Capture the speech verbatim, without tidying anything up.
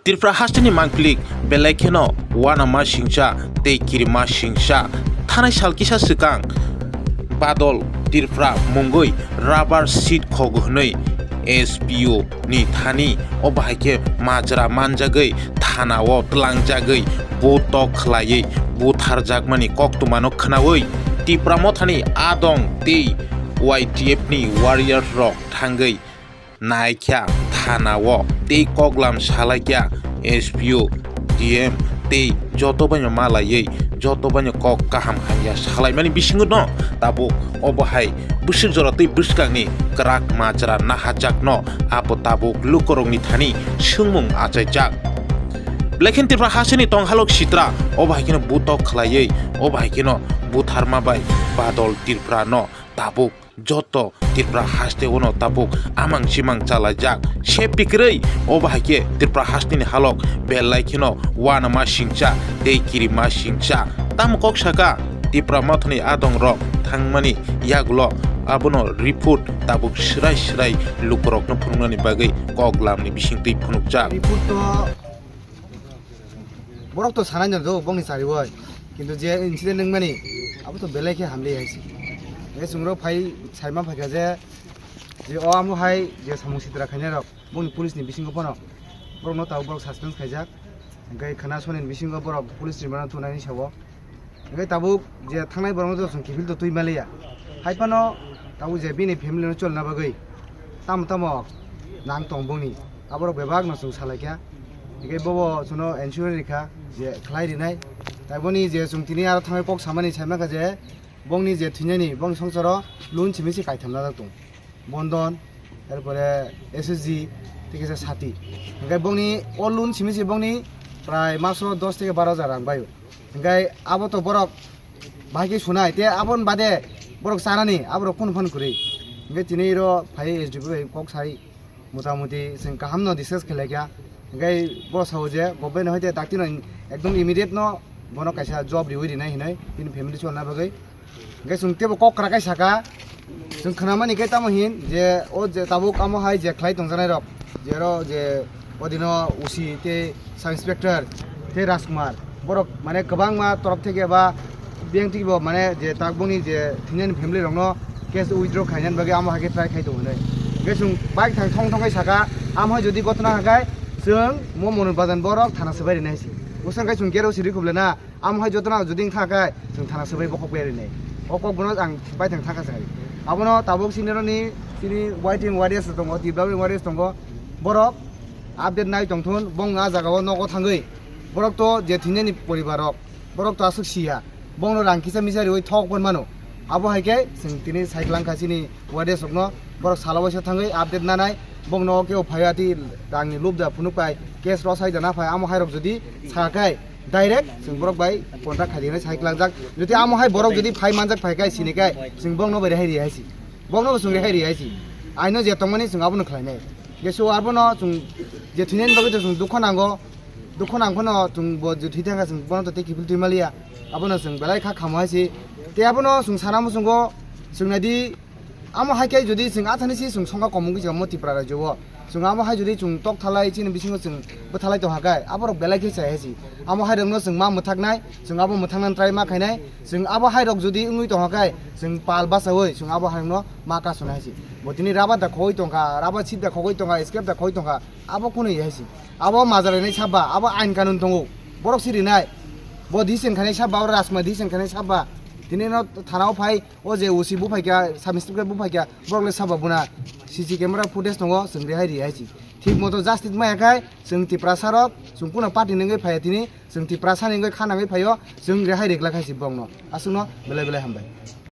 Tripura hasteni mangpili belai kheno uanama singcha tei kirima singcha. Thanai sal kisa swkang Badol Tripura mungwi rubber sheet khogo hwnwi S P O ni thani o bahai khe majra manjagwi thana o tlangjagwi butok khlaiwi butharjakmani koktwmano khnaui Tipra Mothani adong tei Y T F ni warrior rok thangwi naikha thana o tei koklam salaikha S P O, D M tei joto baino malaiwi joto baino kok kaham hamya salaimani bisingo no tabuk obo hai bwswk jora tei bwskangni kwrak majra naharjakno abo tabuk lukurokni thani swngmung achaijak. Belai khe Tripura hasteni tonghalok sitra obo hai kheno butok khlaiwi obo hai kheno butharma bai Badol Tripura no tabuk joto Tripura haste ono tabuk amang simang chalaijak. Safety kwrwi obo hai khe Tripura hasteni halok belai kheno uanama singcha tei kirima singcha. Tamo kok saka Tipra Mothani adong rok thangmani yagulo abono report tabuk swrai swrai lukurokno phunuknani bagwi koklamni bisingtwi phunukjak. Report to borok to sanai no do bongni sariwoi, kintu je incident wngmani abo to belai khe hamli hai se. Hingke chwng rok phai saima phaikha je, je o amo hai je samung sitra khainai rok bongni police ni bisingo phano borok no tabuk borok suspense khaijak, hingke khana soni ni bisingo borok police ni mano thunai ni sabo. Hingke tabuk je thangnai borok no chwng kiphil to twi maliya. Hai phano tabuk je bini family no cholna bagwi tamo tamo nang tong bongni aborok bebak no chwng salaikha. Hingke bobo chwngno ensure rikha je khlai rinai. Tai boni je chwng tini aro thangwi kok samani saimankha je bongni je thwinani bongni songsaro loan simi se kaitham najak tong. Bondon, erpore S S G, tei kisa sati. Hingke bongni o loan simi se bongni prai maso dos theke baro hajar rang baio. Hingke abo to borok bahai khe sunai, tei aboni bade borok chanani, aborok kunu phano kwrwi. Hingke tini iro phai S D P bai kok sai, mota moti chwng kaham no discuss khlaikha. Hingke bo sao je government hoite dakti no ekdom immediate no bono kaisa job riwi rinai hinwi bini family cholna bagwi. Hingke chwng teibo kok kwrak khe saka, chwng khnamani khe tamo hin je o je tabuk amo hai je khlai tongjanai rok, je oro je odino O C tei sub inspector tei Rajkumar, borok mane kwbangma torop theke ba biyang thwibo mane je tabukni je thwinani family rokno case withdraw khainani bagwi amo hai khe try khai tongo hinwi. Hingke chwng bike thang thong thong khe saka, amo hai jodi gotna hwnkhe chwng mo Monu Bajan borok thana swbai rinai se. Bwswk khe chwng gate o siri khuble na. Amo hai jotono jodi wngkha khe chwng thana swbai bokhok bai rinai. O kok bono ang baithang thangkha se hai. Abono tabuk sinironi chini waiting warriors tongo, Tipra warriors tongo. Borok update nai tongthun, bong a jagao nogo thangwi. Borok to je thwinani poribar rok, borok to aswk siya. Bongno rang kisa misa riwi thok pon mano. Abo hai khe chwng tini cycle wngkha chini warriors rokno borok salo waisa thangwi update nanai, bongno kebo phaiya tei rangni lubda phunuk pai, case rosai da na phai, amo hai rok jodi sa khai direct chwng borok bai contract khai dinai sai klangjak. Jodi amo hai borok jodi phai manjak phai khai sini khai chwng bongno bai rehai ri hai si, bongno bo chwng rehai ri hai si, aino je tongmani chwng abono khlainai. Jesu abono chwng je thwinani bagwi chwng dukho nango, dukho nang phano chwng bo je thwi thangkha chwng bono to tei kiphil twi maliya, abono chwng belai kha khamo hai si. Tei abono chwng sana muchungo chwng naidi. Amo hai khe jodi chwng athani si chwng songkha komung kisa mo Tipra rajyo o. Chwng amo hai jodi chwng tok thalai chini bisingo chwng bwthalai tongkha khe aborok belai khe chai hai si. Amo hai rokno chwng ma mwthaknai, chwng abo mwthaknani try ma khainai, chwng abo hai rok jodi wngwi tongkha khe chwng pal bachaui chwng abo hai rokno ma kasuna hai si. Bo tini rubber da khogwi tongkha, rubber sheet da khogwi tongkha, scrap da khogwi tongkha, abo kunu hai si. Abo majra rinai sabba, abo ain kanun tongo. Borok si rinai. Bo decision khainai sabba, abo Rajma decision khainai sabba. Tini no thana o phai, o je O C buphaikha, sub inspector buphaikha, borok le saba buna C C camera footage tongo, chwng rehai ri hai si. Thik moto justice maya khai, chwng Tiprasa rok, chwng kuno party ni wngwi phaiya tini, chwng Tiprasa ni wngwi kha nangwi phaio, chwng rehai ri glak hai si borokno. Aswkno belai belai hambai.